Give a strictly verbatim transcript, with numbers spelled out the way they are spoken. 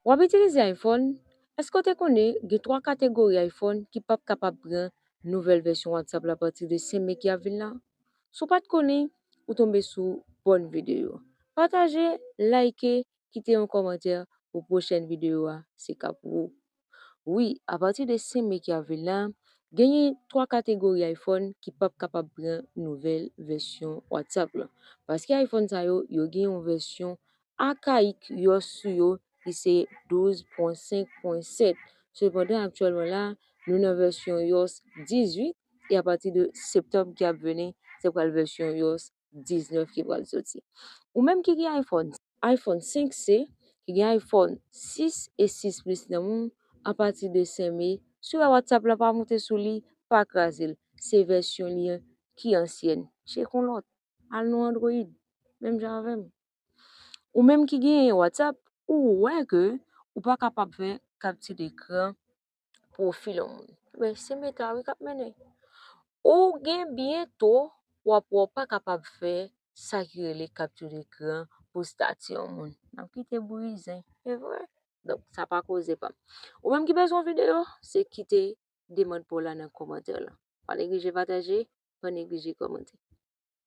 W ap itilize iPhone? Èske w te konnen gen twa kategori iPhone ki p ap kapab pran nouvèl vèsyon WhatsApp la apati de senk me ki ap vin la? Si w pa t konnen, ou tonbe sou bòn videyo. Pataje, like, kite yon kòmantè pou pwochèn videyo a, se ka pou ou. Wi, apati de senk me ki ap vin la, genyen twa kategori iPhone ki p ap kapab pran nouvèl vèsyon WhatsApp la. Paske iPhone sa yo, yo gen yon vèsyon akayik iOS sou yo ki se douz pwen senk pwen sèt. Sepandan, aktyèlman la, nou nan vèsyon iOS dizuit, e apati de septanm ki ap vini, se pral vèsyon iOS diznèf ki pral soti. Ou menm ki gen iPhone, iPhone senk C, ki gen iPhone sis e sis plis nan men w, apati de senk me, si w wè WhatsApp la pa moute sou li, pa kraze l. Se vèsyon li an ki ansyèn. Tcheke yon lòt. Al nan Android. Menm jan avè m. Ou menm ki genyen WhatsApp, ou wè ke ou pa kapab fè kapti dekran pwofil yon moun. Men se Meta wi k ap mennen. Ou gen byento w ap wè w pa kapab fè sa ki rele kapti dekran pou stati yon moun. N ap kite bouyi zen, e vre. Donk, sa pa koze pa m. Ou menm ki bezwen videyo, se kite demann pa w la nan kòmantè la. Pa neglije pataje, pa neglije kòmante.